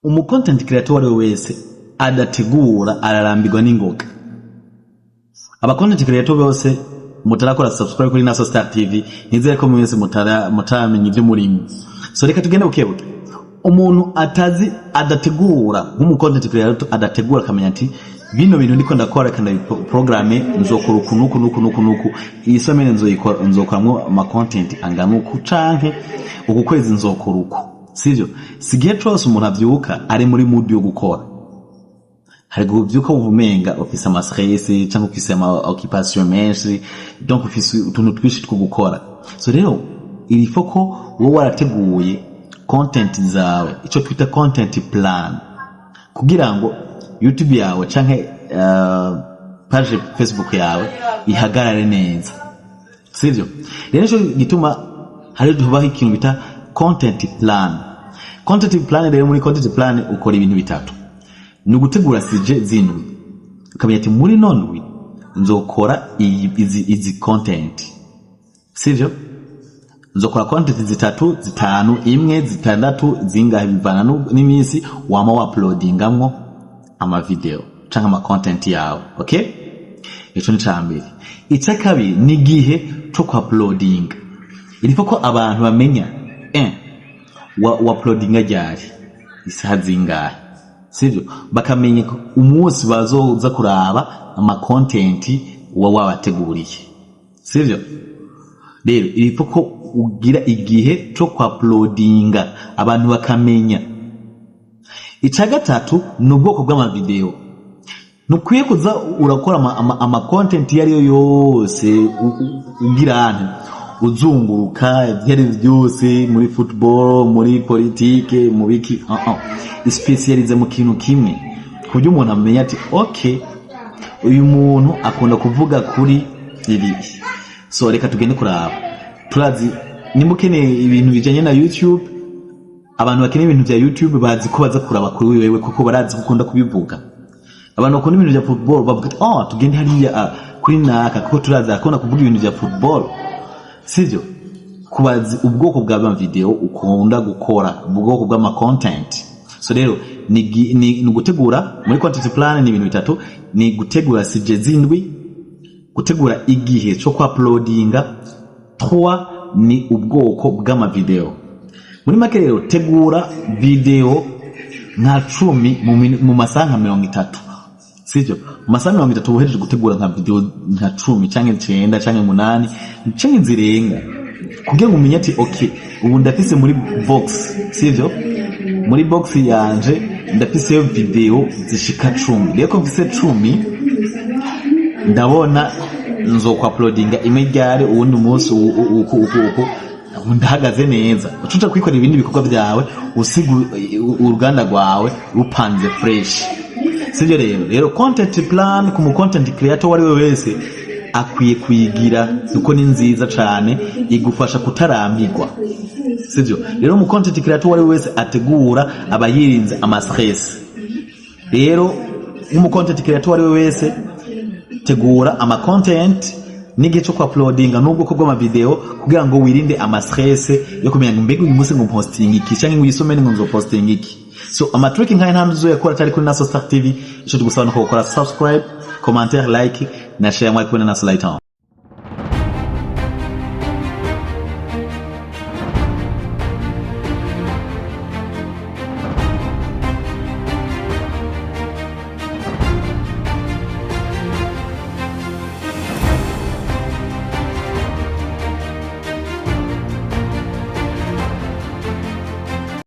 Umu content creator uwo ari we wese adategura ararambirwa n'ingoga. Aba content creator bose mutarakora subscribe kuri Naso Star TV, nizere ko mwese mutaramenya ibyo murimo. So reka tugende bukebuke. Umuntu atazi, adategura, nk'umu content creator adategura, akamenya ati bino bintu ndiko ndakora, reka ndabiprograme, nzokora uku nuku nuku nuku nuku, iyi semaine nzoyikora, nzokoramwo ama content angana uku, canke uku kwezi nzokora uku, sivyo? Si igihe cose umuntu avyuka ari muri mood yo gukora. Hari kuvyuka wumva umenga ufise ama stress, canke ufise ama occupation menshi, donc ufise utuntu twinshi two gukora. So rero il faut ko wowe warateguye content zawe, ico twita content plan, kugira ngo YouTube yawe canke page Facebook yawe ihagarare neza, sivyo? Rero nico gituma hari tubaho ikintu bita content plan. Content plan rero, muri content plan ukora ibintu bitatu. Ni ugutegura sujet z'indwi, ukamenya ati muri ino ndwi nzokora izi content, sivyo? Nzokora content zitatu, zitanu, imwe, zitandatu, zingahe, bivana n'iminsi wama wauploadingamwo ama video canke ama content yawe, okay? Ico ni ca mbere. Ica kabiri ni igihe co kuuploadinga. Il faut ko abantu bamenya wa uploadinga ryari, isaha zingahe, sivyo? Bakamenya ko umunsi bazoza kuraba ama content uba wabateguriye, sivyo? Rero il faut ko ugira igihe co kuuploadinga, abantu bakamenya. Ica gatatu ni ubwoko bw'amavideo. Ntukwiye kuza urakora ama content iyo ariyo yose, ugira nte, uzunguruka ibyo ari byose, muri football, muri politike, mu biki. Spécialize mu kintu kimwe, ku buryo umuntu amenya ati okay, uyu muntu akunda kuvuga kuri ibi. So reka tugende kuraba. Turazi nimba ukeneye ibintu bijanye na YouTube, abantu bakeneye ibintu vya YouTube bazi ko baza kuraba kuri wewe, kuko barazi ko ukunda kubivuga. Abantu bakunda ibintu vya football bavuga ati oh, tugende hariya kuri naka, kuko turazi akunda kuvuga ibintu vya football, sivyo? Kubazi ubwoko bwa video ukunda gukora, ubwoko bw'ama content. So rero ni gutegura muri content plan ni ibintu bitatu: ni gutegura sujet z'indwi, gutegura igihe cyo kuuploadinga, trois ni ubwoko bw'amavideo. Muri make rero, tegura video nka 10 mu masaha nka 30, sivyo? Mu masaha 30 uhejeje gutegura nka video nka 10 canke 9 canke 8 canke zirenga, kugira ngo umenye ati okay, ubu ndafise muri box, sivyo? Muri box yanje ndafiseyo video zishika 10. Rero ko mfise 10, ndabona nzokwa uploadinga imwe ryari, uwundi munsi uku uku uku, ubu ndahagaze neza. Ucuca kwikorera ibindi bikorwa byawe, usiga uruganda rwawe rupanze fresh, sivyo? Rero content plan ku mu content creator uwo ari we wese akwiye kuyigira, kuko ni nziza cane, igufasha kutarambirwa, sivyo? Rero mu content creator uwo ari we wese ategura aba yirinze ama stress. Rero nk'umu content creator uwo ari we wese, tegura ama content n'igihe cyo kuuploadinga n'ubwoko bw'amavideo, kugira ngo wirinde ama stress yo kumenya ngo mbega uyu munsi ngo posting iki, canke ngo uyisomere ngo nzoposting iki. So ama trick nkaya nta nzuzoyakora atari kuri Naso Star TV. Ico tugusaba no gukora subscribe, commentaire, like na share. Mwari kumwe na Naso Light.